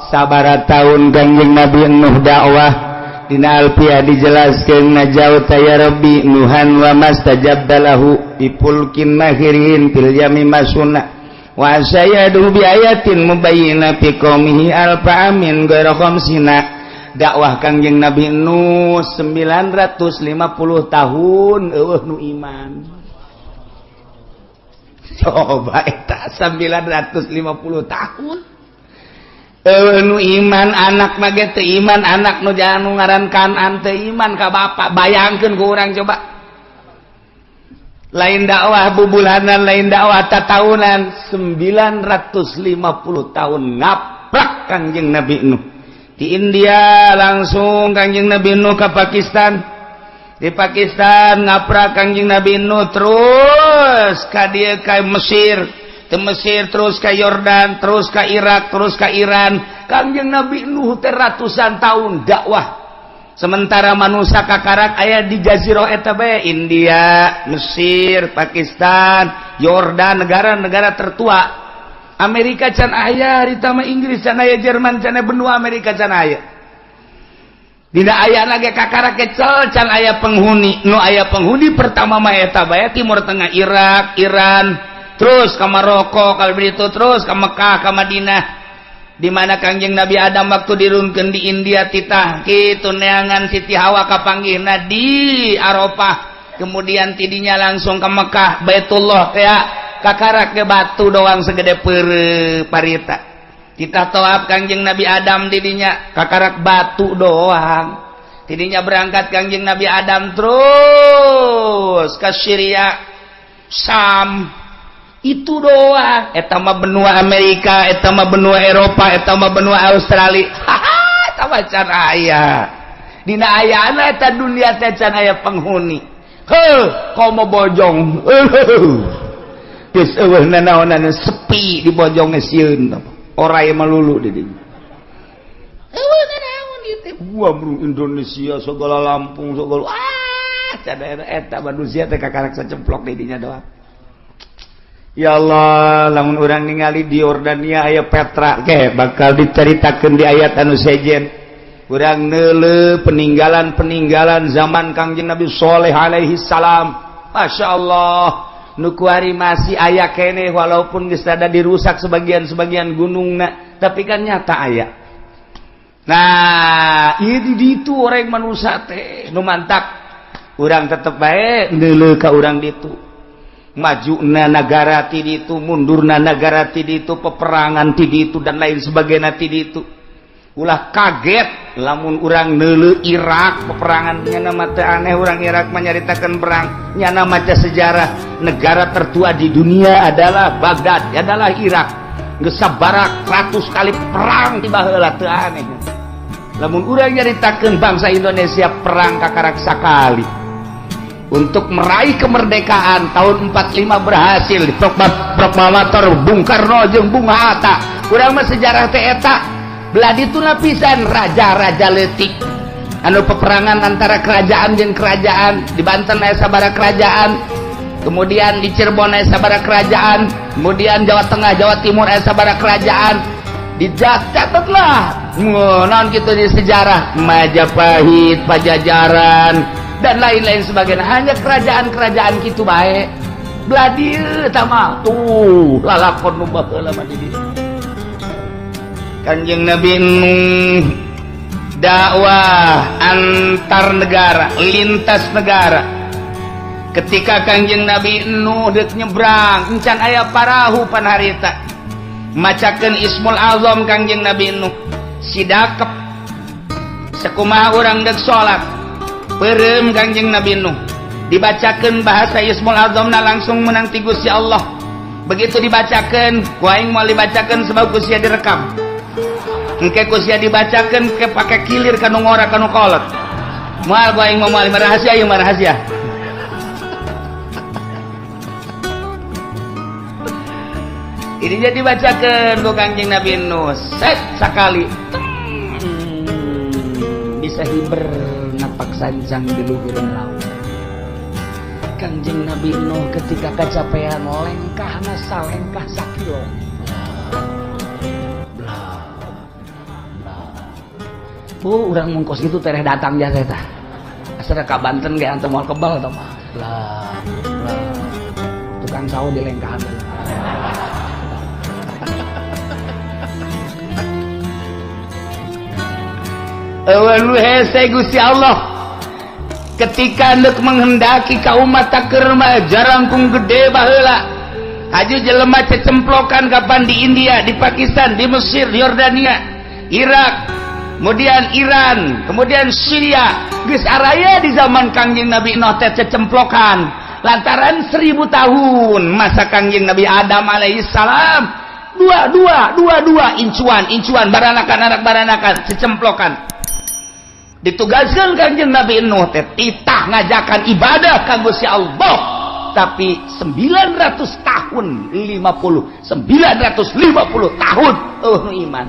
sabara tahun Kangjeng Nabi Nuh dakwah? Dina Alfiah dijelaskan, najauta ya Rabbi Nuhan wa mastajabta lahu bi fulkin mahirin fil yami masuna wa sayadu bi ayatin mubayyina fi qaumihi alfa amin ghaira khamsina. Dakwah Kangjeng Nabi Nuh 950 tahun, eueuh nu iman. Coba eta 950 tahun nu iman, anak mah ge teu iman, anak nu jangan nu ngaran Kanan teu iman ka bapak. Bayangkeun ku urang coba, lain dakwah bubulanan, lain dakwah tatahunan, 950 tahun ngaplak Kangjeng Nabi Nuh. Di India langsung Kangjeng Nabi Nuh ke Pakistan, di Pakistan ngaprak Kangjeng Nabi Nuh, terus ka dieu, ka Mesir, ke Mesir, terus ke Yordan, terus ke Irak, terus ke Iran. Kangjeng Nabi Nuh teh ratusan tahun dakwah, sementara manusia kakarak aya di jazirah eta bae, India, Mesir, Pakistan, Yordan, negara-negara tertua. Amerika can aya harita mah, Inggris can aya, Jerman can aya, benua Amerika can aya. Dina aya lagi kakarak kecil, can aya penghuni. Nu aya penghuni pertama mah eta bae, Timur Tengah, Irak, Iran, terus ke Maroko, kalau begitu terus ke Mekah, ke Madinah. Di mana Kangjeng Nabi Adam waktu dirunkeun di India titah kitu neangan Siti Hawa kapanggihna di Arafah, kemudian tidinya langsung ke Mekah Baitullah kayak kakarak ke batu doang segede pere parita. Kita tawaf Kangjeng Nabi Adam didinya kakarak batu doang. Tidinya berangkat Kangjeng Nabi Adam terus ke Syria, Sam, itu doang. Eta mah benua Amerika, eta mah benua Eropa, eta mah benua Australia. Haha, eta mah can aya. Dina ayana eta dunia teh can aya penghuni. Heuh, komo bojong. Geus eueuh nanaonan sepi di bojong sieun. Orai melulu di dinya. Eueuh nanaon ieu teh. Gua bro Indonesia segala Lampung segala ah can eta manusia teh kakarak sacemplok di dinya doang. Ya Allah, lamun urang ningali di Yordania aya Petra ke bakal diceritakeun di ayat anu sejen. Urang neuleuh peninggalan-peninggalan zaman Kangjeng Nabi Sholeh alaihi salam. Masya Allah, nu kuari masih aya keneh walaupun geus rada dirusak sebagian-sebagian gunungna, tapi kan nyata aya. Nah, ieu di ditu orang manusia teh nu mantak urang tetep bae neuleuh ka urang ditu. Maju na negara ti ditu, mundurna negara ti ditu, peperangan ti ditu dan lain sebagainya ti ditu. Ulah kaget lamun urang neuleuh Irak peperangan nyana mah teu aneh urang Irak menyaritakeun perang, nyana maca sejarah negara tertua di dunia adalah Baghdad, adalah Irak. Geus sabarak ratus kali perang ti baheula teu aneh. Lamun urang nyaritakeun bangsa Indonesia perang kakarak sakali untuk meraih kemerdekaan tahun 45 berhasil di proklamator Bung Karno jeung Bung Hatta. Urang mah sejarah teh eta belah ditu lapisan raja-raja leutik anu peperangan antara kerajaan jeung kerajaan. Di Banten aya sabaraha kerajaan, kemudian di Cirebon aya sabaraha kerajaan, kemudian Jawa Tengah, Jawa Timur aya sabaraha kerajaan. Dicatatlah naon kitu di sejarah Majapahit, Pajajaran dan lain-lain sebagainya. Hanya kerajaan-kerajaan gitu bae. Belah dieu eta mah tuh lalakon nu baheula mah di dieu. Kanjeng Nabi Nuh dakwah antar negara, lintas negara. Ketika Kanjeng Nabi Nuh deuk nyebrang, encan aya parahu pan harita. Macakeun Ismul Azam Kanjeng Nabi Nuh. Sidakep sakumaha urang deuk salat. Peureum Kanjeng Nabi Nuh. Dibacakeun bahasa Ismul Azamna langsung menang ti Gusti Allah. Begitu dibacakeun, ku aing moal dibacakeun sebab ku sia direkam. Engke ku sia dibacakeun ke pake kilir kanu ngora kanu kolot. Moal ku aing moal rahasia ieu mah rahasia. Ini jadi dibacakeun ku Kanjeng Nabi Nuh. Set sakali. Bisa hiber napak sancang di luhureun laut. Kangjeng Nabi Nuh ketika kecapean lengkahna salengkah sakilo. Bla bla. Oh, urang mungkos gitu tereh datang jasa eta. Asal ka Banten ge antum moal kebal tah mah. Bla bla. Tukang sawo di lengkahan. Eueuh nu hese Gusti Allah. Ketika hendak menghendaki ka umat taker mah jarangkung gede baheula. Haji jelema cecemplokan kapan di India, di Pakistan, di Mesir, di Yordania, Irak, kemudian Iran, kemudian Syria. Geus araya di zaman Kangjeng Nabi Nuh teh cecemplokan. Lantaran 1000 tahun masa Kangjeng Nabi Adam alaihi salam, dua dua dua incuan incuan baranakan anak baranakan cecemplokan. Ditugaskan Kangjeng Nabi Nuh teh titah ngajakan ibadah ka Gusti Allah, tapi 900 tahun 50 950 tahun eueuh nu iman.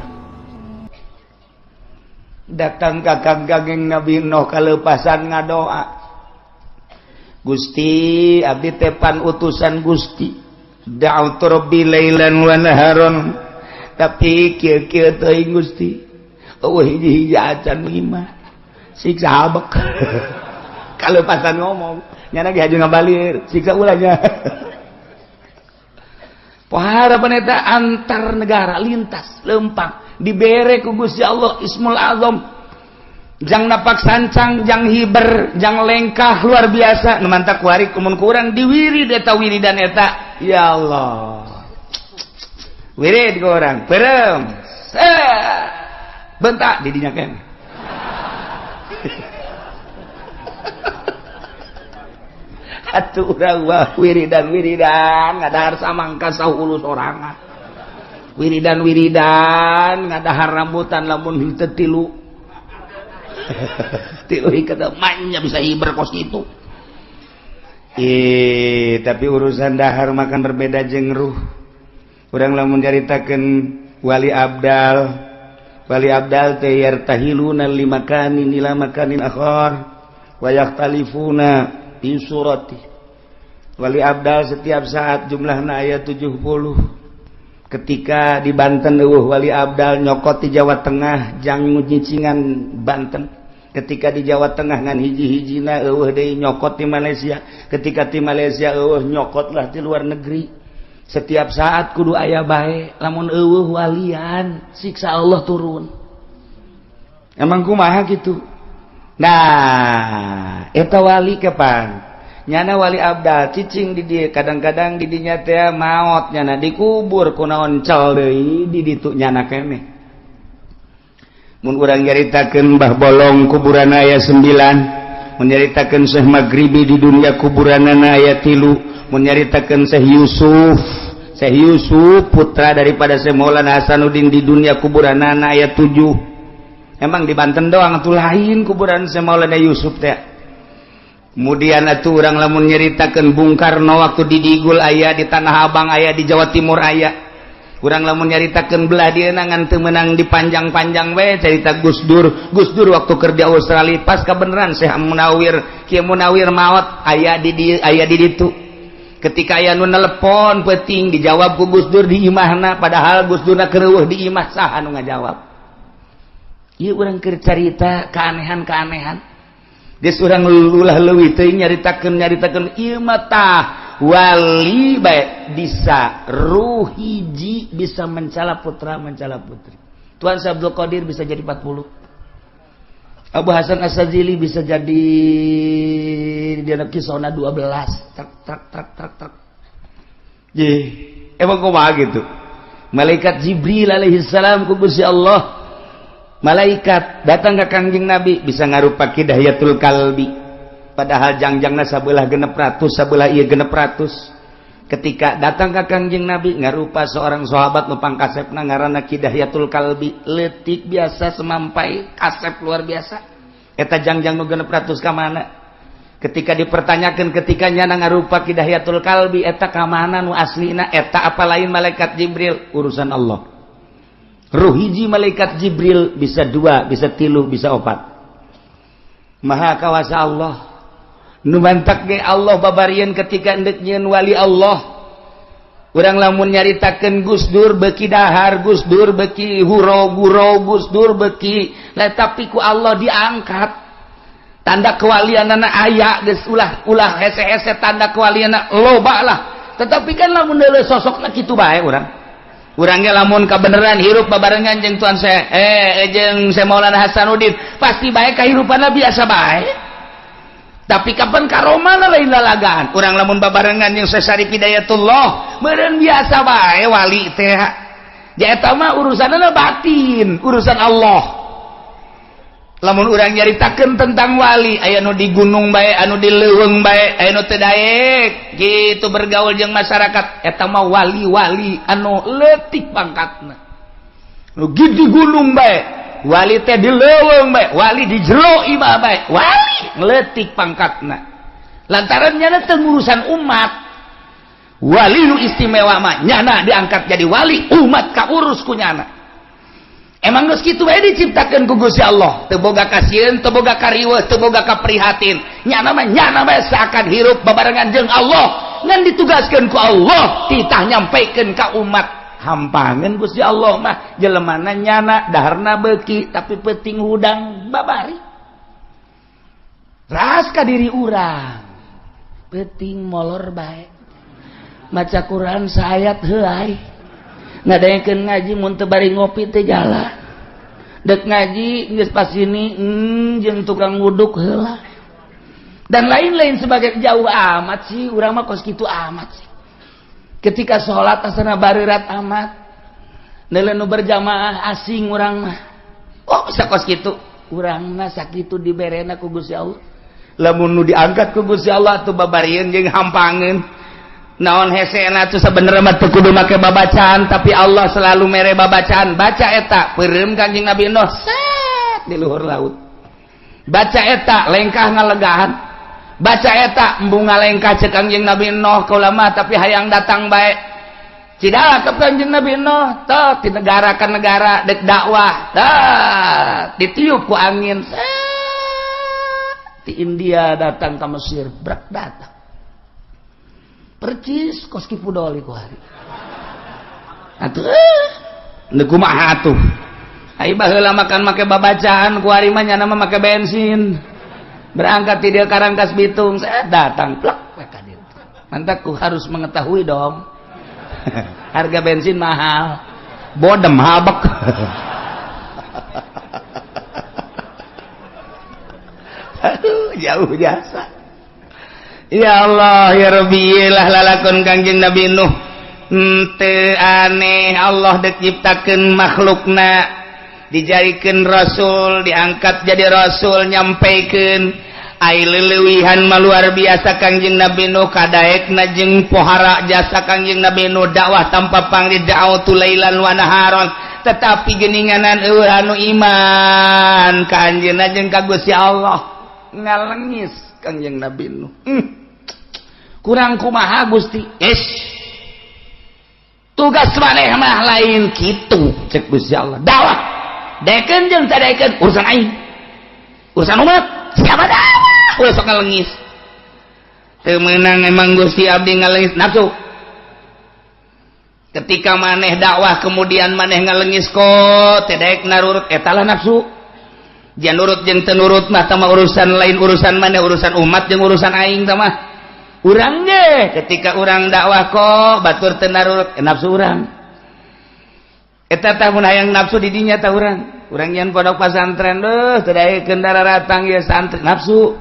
Datang ka Kangjeng Nabi Nuh kaleupasan ngadoa, Gusti abdi teh pan utusan Gusti, da'utu rabbi lailan wa naharon, tapi kieu-kieu teuing Gusti eueuh hiji-hiji acan iman. Siksa habek. Kalau pasan ngomong nyana ge haju ngabalir siksa ulahnya. Pohara peneta antar negara lintas lempang Dibere ku Gusti Allah Ismul Azam. Jang napak sancang, jang hiber, jang lengkah luar biasa. Nu mantak kuari kumun kurang diwirid eta wiridan eta. Ya Allah. Wirid ku urang, peureum. Bentak di dinya keneh. Atuh urang wah wiridan-wiridan ngadahar samangka sahulu sorangan. Wiridan-wiridan ngadahar rambutan lamun henteu tilu. Tilu ikat manya bisa hiber kos kitu. Tapi urusan dahar makan berbeda jeung ruh. Urang lamun nyaritakeun wali abdal. Wali abdal teh yartahiluna limakanin ila makanin akhar wa yakhtalifuna fi surati. Wali abdal setiap saat jumlahna aya 70. Ketika di Banten eueuh wali abdal nyokot di Jawa Tengah jang nyicingan Banten. Ketika di Jawa Tengah ngan hiji-hijina eueuh deui nyokot di Malaysia. Ketika di Malaysia eueuh nyokotlah di luar negeri. Setiap saat kudu aya bae, lamun eueuh walian siksa Allah turun. Emang kumaha kitu? Nah, eta wali kapan? Nyana wali abdal cicing di dieu, kadang-kadang di dinya teh maot nyana dikubur kunaon cel deui di ditu nyana keneh. Mun urang nyaritakeun Mbah Bolong kuburan aya 9, mun nyaritakeun Syekh Maghribi di dunia kuburanana aya 3, mun nyaritakeun Syekh Yusuf, Syekh Yusuf putra daripada Syekh Maulana Hasanuddin di dunia kuburanana aya 7. Emang di Banten doang atuh lain kuburan Syekh Maulana Yusuf teh. Kemudian atuh urang lamun nyaritakeun Bung Karno waktu di Digul aya, di Tanah Abang aya, di Jawa Timur aya. Urang lamun nyaritakeun belah dieu ngan teu meunang dipanjang-panjang we carita Gus Dur. Gus Dur waktu keur di Australia pas kabeneran Syekh Munawir, Kiai Munawir maot aya di dieu aya di ditu. Ketika aya nu nelepon peuting dijawab ku Gus Dur di imahna, padahal Gus Durna keur eueuh di imah saha nu ngajawab. Ieu urang keur carita keanehan-keanehan. Geus urang ulah leuwih teuing nyaritakeun ieu mah tah wali bae bisa ruh hiji bisa mencala putra mencala putri. Tuan Syekh Abdul Qadir bisa jadi 40. Abu Hasan As-Sazili bisa jadi di anak kisona 12. Trak trak trak trak trak. Ye, emang kumaha gitu. Malaikat Jibril alaihi salam ku Gusti Allah. Malaikat datang ke Kangjeng Nabi bisa ngarupa Hidayatul Kalbi. Padahal jangjangna sabelah 600, sabelah ieu 600. Ketika datang ke Kangjeng Nabi ngarupa seorang sahabat nu pangkasepna ngaranna Hidayatul Kalbi, leutik biasa semampai kasep luar biasa. Eta jangjang nu 600 ka mana? Ketika dipertanyakan ketika nyana ngarupa Hidayatul Kalbi eta ka mana nu aslina eta apa lain malaikat Jibril, urusan Allah. Ruh hiji malaikat Jibril bisa 2, bisa 3, bisa 4. Maha kawasa Allah. Nu mantak ge Allah babarian ketika endek nyieun wali Allah. Urang lamun nyaritakeun Gus Dur beuki dahar, Gus Dur beuki huro-guro, Gus Dur beuki lah, tapi ku Allah diangkat. Tanda kewalianana aya geus ulah ulah hese-hese tanda kewalianana loba lah. Tetapi kan lamun deuleu sosokna kitu bae urang. Urangnya lamun kabeneran hirup babarengan jeung Tuan Syekh jeung Syekh Maulana Hasanuddin pasti bae kahirupanna biasa bae. Tapi kapan karomana lain lalagaan. Urang lamun babarengan jeung Syekh Syarif Hidayatullah meureun biasa bae wali teh. Ja eta mah urusanna batin, urusan Allah. Lamun urang nyaritakeun tentang wali aya nu di gunung bae, anu di leuweung bae, aya nu teu daek gitu bergaul jeung masyarakat, eta mah wali-wali anu leutik pangkatna. Nu di gunung bae, wali teh di leuweung bae, wali di jero imah bae, wali leutik pangkatna. Lantaran nyana teu ngurusan umat. Wali nu istimewa mah nyana diangkat jadi wali, umat kaurus ku nyana. Emang geus kitu bae diciptakeun ku Gusti Allah, teu boga kasieun, teu boga kariweuh, teu boga kaprihatin. Nyana mah nyana bae seakan hirup babarengan jeung Allah, ngan ditugaskeun ku Allah titah nyampikeun ka umat. Hampangeun Gusti Allah mah jelemana nyana daharna beuki tapi peuting hudang babari. Ras ka diri urang. Peuting molor bae. Maca Quran saayat heuay. Ngadaekeun ngaji mun teu bari ngopi teh jalan. Dek ngaji geus pas ini jeung tukang wuduk heula. Dan lain-lain sebagai jauh amat sih, urang mah kos kitu amat sih. Ketika sholat asana bareurat amat. Neuleuh nu berjamaah asing urang mah. Oh bisa kos kitu. Urang mah sakitu diberena ku Gusti Allah. Lamun nu diangkat ku Gusti Allah tuh babarieun jeung hampangeun. Naon hesena tuh sebenarnya mah teu kudu make babacaan, tapi Allah selalu mere babacaan. Baca eta peureum Kanjeng Nabi Nuh set di luhur laut. Baca eta lengkah ngalegahan. Baca eta embung ngalengkah ceuk Kanjeng Nabi Nuh kaula mah tapi hayang datang bae. Cidala ke Kanjeng Nabi Nuh teh di negara ka negara dek dakwah tah ditiup ku angin set di India datang ke Mesir brak datang. Percis kos Ki Pudoli ku hari. Atuh nu kumaha atuh. Ai baheula makan make babacaan ku hari mah nyana mah make bensin. Berangkat ti dieu Karangkas Bitung, saya datang plek we ka dieu. Mantak ku harus mengetahui dong. Harga bensin mahal. Bodem habek. Aduh, jauh jasa. Ya Allah ya Rabbi lah lalakon Kangjeng Nabi Nuh. Teu aneh Allah dek nyiptakeun makhlukna, dijadikeun rasul, diangkat jadi rasul, nyampaikan ai leulewihan mah luar biasa Kangjeng Nabi Nuh kadaekna jeung pohara jasa Kangjeng Nabi Nuh dakwah tanpa pangli da'watu lailan wa naharon, tetapi geuninganan eueuh anu iman ka anjeunna jeung ka Gusti Allah ngalengis Kangjeng Nabi Nuh. Kurang kumaha Gusti? Yes. Tugas maneh mah lain kitu cek Gusti Allah. Dakwah. Daekeun jeung teu daekeun urusan aing. Urusan umat. Siapa dakwah? Ulah sok ngalengis. Teu meunang emang Gusti abdi ngalengis nafsu. Ketika maneh dakwah kemudian maneh ngalengis kok teu daek narurut eta lah nafsu. Jangan nurut jeung teu nurut mah tama urusan lain urusan maneh urusan umat jeung urusan aing tah mah. Urang ge ketika urang dakwah kok batur teu narurut nafsu urang. Eta tah mun hayang nafsu di dinya tah urang. Urang nyeun pondok pasantren deuh teu daekeun daratang ieu santri nafsu.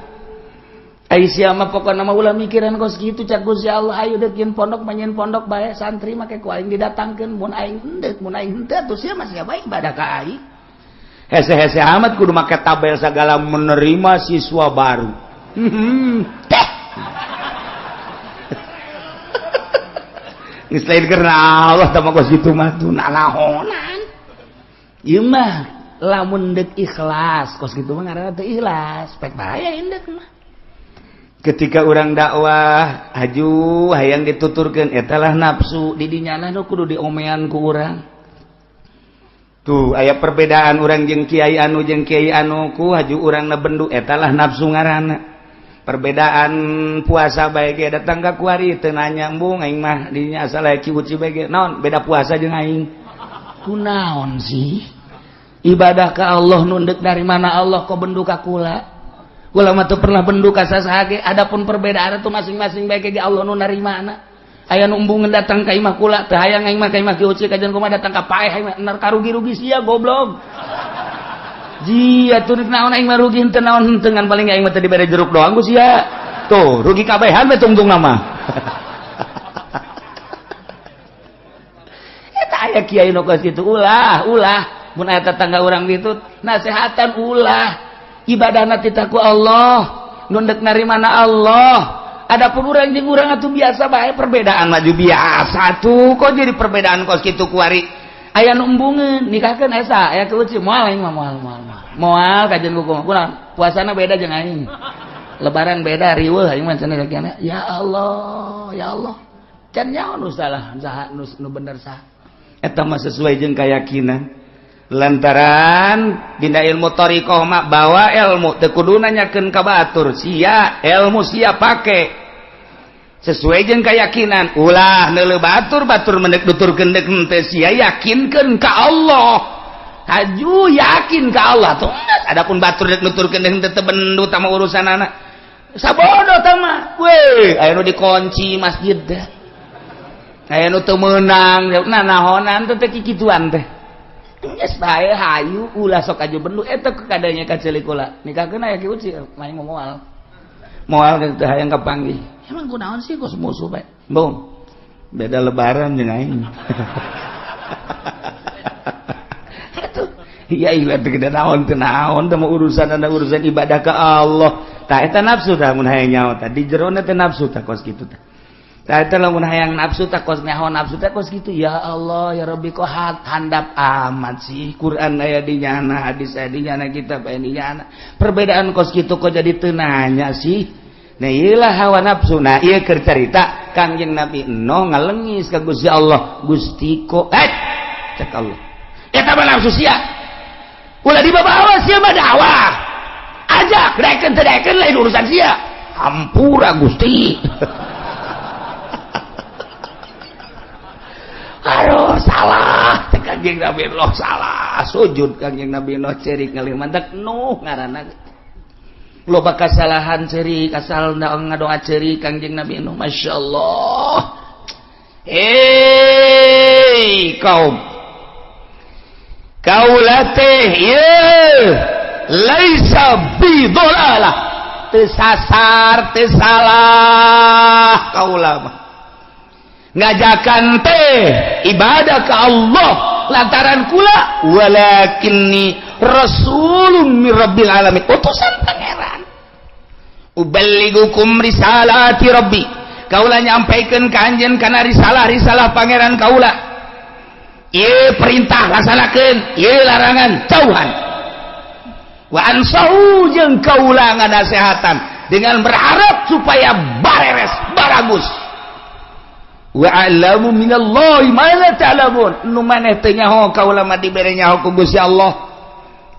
Ai sia mah pokona mah ulah mikiran kos kitu cak Gusti Allah ayo deuk nyeun pondok mah nyeun pondok bae santri make ku aing didatangkeun mun aing henteu mun aing henteu atuh sia mah sia bae ibadah ka aing. Hese-hese amat kudu make tabel segala menerima siswa baru. Teh. Geus lain karena Allah tah mah kos kitu mah tuh nanahonan. Ieu mah lamun deuk ikhlas kos kitu mah ngaranna teu ikhlas, pek bahaya indeuk mah. Ketika urang dakwah haju hayang dituturkeun eta lah nafsu di dinya nu kudu diomean ku urang. Tuh aya perbedaan urang jeung kiai anu jeung kiai anu ku haju urangna bendu eta lah nafsu ngaranna. Perbedaan puasa bae ge datang ka kuari teu nanya embung aing mah dinya asal aya ciuci bae ge naon beda puasa jeung aing. Kunaon sih? Ibadah ka Allah nu deuk dari mana Allah kok bendu ka kula? Kula mah teu pernah bendu ka sasaha ge, adapun perbedaan itu masing-masing bae ge Allah nu narimana. Aya nu embungeun datang ka imah kula teu hayang aing mah ka imah Ki Uci kajian kumaha datang ka paeh aing mah nar karugi-rugi sia goblok. Jia tuh naon aing mah rugi henteu naon henteu ngan paling aing mah teu dibere jeruk doang ku sia. Tuh rugi kabehan we tungtung nama. Eta aya kiai nu kos kitu ulah ulah mun aya tetangga urang ditu nasehatan ulah ibadahna titah ku Allah nu deuk narimana Allah. Adapun urang jeung urang atuh biasa bae perbedaan maju biasa tuh kok jadi perbedaan kos kitu kuari. Aya nu embungeun nikahkeun esa aya ke Uci moal aing mah moal moal moal kajian ku kumaha puasana beda jeung aing lebaran beda riweuh aing mah cenah sakiana ya Allah ya Allah can nyaho nu salah saha nu bener saha eta mah sesuai jeung keyakinan lantaran dina ilmu thariqah mah bawa ilmu teu kudu nanyakeun ka batur sia ilmu sia pake sesuai jeung keyakinan ulah neuleuh batur batur mendek nuturkeun deuk henteu sia yakinkeun ka Allah haju yakin ka Allah tuh adapun batur dek nuturkeun deuk henteu teu bendu tama urusanana sabodo tah mah we aya nu dikunci masjid teh Aya nu teu meunang, nah nahonan teh teh kikituan teh. Geus bae hayu ulah sok aju bendu eta kadanya ka ceulik kula. Nikahkeun aya ki uci main moal. Moal teh hayang kapanggih. Emang kunaon sih kos musuh bae. Bung. Beda lebaran jeung aing. Atuh, iya ieu teh gede naon teh naon teh urusan ada urusan ibadah ka Allah. Tah eta nafsu tah mun hayang nyaho tah di jerona teh nafsu tah kos kitu tah. Tah eta lamun hayang nafsu tah kos nyaho nafsu teh kos kitu. Ya Allah ya Rabbi kok handap amat sih Quran aya di nyana, hadis aya di nyana, kitab aya di nyana. Perbedaan kos kitu kok jadi teu nanya sih. Nah iyalah hawa nafsu. Nah ieu keur carita Kangjeng Nabi Nuh ngalengis ka Gusti Allah. Gusti kok cek Allah. Eta mah nafsu sia. Ulah dibawa sia mah dakwah. Ajak daekeun teu daekeun lain urusan sia. Hampura Gusti. Aduh salah cek Kangjeng Nabi Nuh salah. Sujud Kangjeng Nabi Nuh cerik ngalih mantak Nuh ngaranna. Loba kasalahan cerik asal ngadoa cerik Kangjeng Nabi Nuh masyaallah. Hei kaum kaula teh ieu laisa bi dhalalah teu sasar teu salah kaula mah ngajakan teh ibadah ka Allah lantaran kula walakinni rasulun mir rabbil alamin utusan pangeran uballigukum risalati rabbi kaula nyampaikeun ka anjeun kana risalah-risalah pangeran kaula ieu perintah laksanakeun ieu larangan jauhan wa ansahu jeung kaula nganasehatan dengan berharap supaya bareres baragus wa a'lamu minallahi ma la ta'lamun nu maneh teu nyaho kaula mah dibere nyaho ku Gusti Allah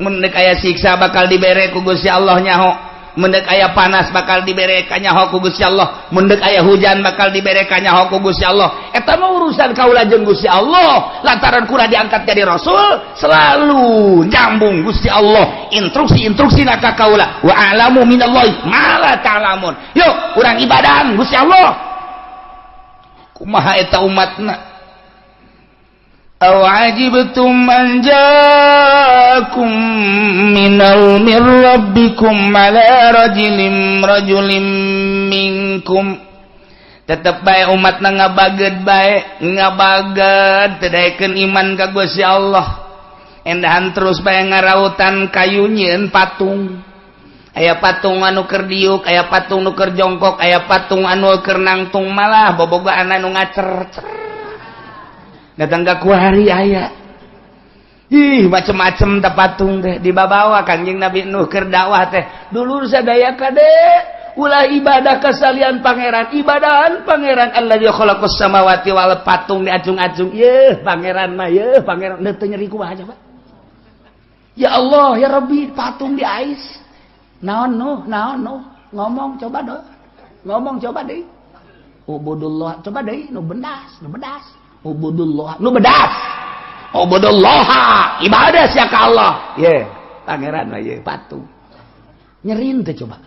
mun deuk aya siksa bakal dibere ku Gusti Allah nyaho mun deuk aya panas bakal dibere ka nyaho ku Gusti Allah mun deuk aya hujan bakal dibere ka nyaho ku Gusti Allah eta mah urusan kaula jeung Gusti Allah lantaran kula diangkat jadi rasul selalu nyambung Gusti Allah instruksi-instruksi na ka kaula wa a'lamu minallahi ma la ta'lamun yuk urang ibadahan Gusti Allah kumaha eta umatna aw ajibtum an jaakum minal mir rabbikum ala rajulin minkum tetep bae umatna ngabaged bae ngabaged teu daekeun iman ka Gusti Allah endahan terus bae ngarautan kayu nyieun patung aya patung anu keur diuk aya patung nu keur jongkok aya patung anu keur nangtung malah bobogaan anu ngacer-cer datang ka kuari aya ih macem-macem teh patung teh dibabawa Kangjeng Nabi Nuh keur dakwah teh dulur sadaya kade ulah ibadah kasalian pangeran ibadahan pangeran allazi khalaqas samawati wal patung diacung-acung yeuh pangeran mah yeuh pangeran teu nyeri kumaha coba ya Allah ya Rabbi patung diais naon Nuh naon Nuh ngomong coba dong ngomong coba deh ubudullah coba deh nu bedas ubudullah nu bedas ubudullah ibadah sia ka Allah ye pangeran mah ye patung nyerin teh coba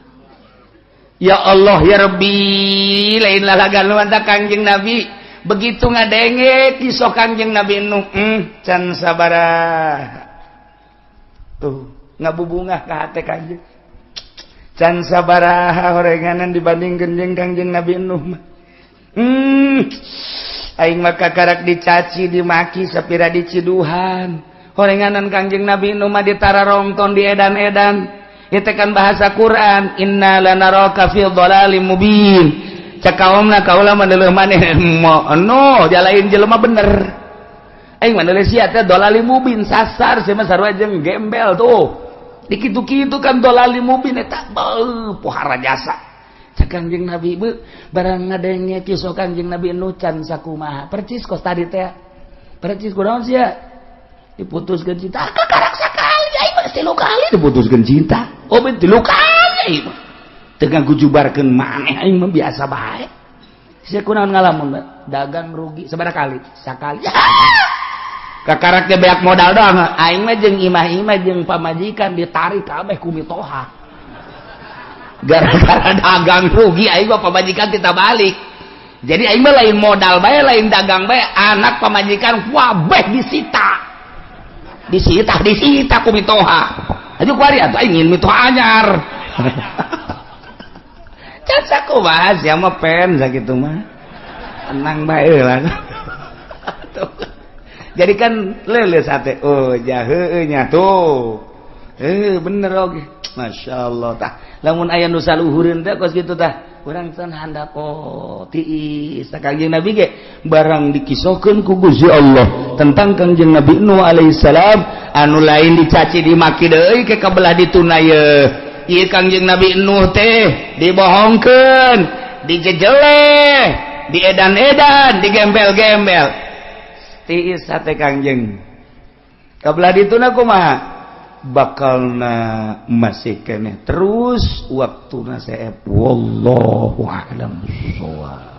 ya Allah ya Rabbi lain lalagan lu mantap Kangjeng Nabi begitu ngadenge kisah Kangjeng Nabi Nuh can sabaraha tuh ngabubungah ka hate Kangjeng can sabaraha horenganan dibandingkeun jeung Kangjeng Nabi Nuh mah aing mah kakarak dicaci dimaki sapira diciduhan horenganan Kangjeng Nabi Nuh mah ditararongton di edan-edan ieu teh kan bahasa Quran inna lanaraka fi dhalalim mubin cek kaomna kaula mah deuleuh maneh no jalain jelema bener aing mah deuleuh sia teh dhalalim mubin sasar sia mah sarua jeung gembel tuh dikitu-kitu kan dolali mubin eta beuh pohara jasa cek Kangjeng Nabi beuh barang ngadenge kisah Kangjeng Nabi Nuh can sakumaha percis kos tadi teh percis kunaon sia diputuskeun cinta kakarak sakali aing mah tilu kali diputuskeun cinta oh ben tilu kali aing mah teu ngagujubarkeun maneh aing mah biasa bae sia kunaon ngalamun dagang rugi sabaraha kali sakali kakarak teh beak modal doang aing mah jeung imah-imah jeung pamajikan ditarik kabeh ku mitoha gara-gara dagang rugi aing mah pamajikan kita balik Jadi aing mah lain modal bae, lain dagang bae, anak, pamajikan wabeh disita, disita, disita ku mitoha. Aja kuari atuh aing ingin mitoha anyar. Can sakumaha sia mah pen sakitu mah. Tenang bae lah. Jadi kan leuleus hate, oh jaheue nya tuh. Eh, bener oge. Masya Allah tah. Lamun aya nu saluhureun teh kos kitu tah. Urang can handap, oh tiis. Kangjeng Nabi ge barang dikisahkeun ku Gusti Allah tentang Kangjeng Nabi Nuh alaihissalam, anu lain dicaci dimaki deui ke kabelah dituna ye. Ieu Kangjeng Nabi Nuh teh dibohongkeun, dijejeleh, diedan-edan, digembel-gembel. Tiis hate Kangjeng. Kabelah dituna kumaha? Bakalna masih keneh terus waktu seep. Wallahu a'lam bissawab.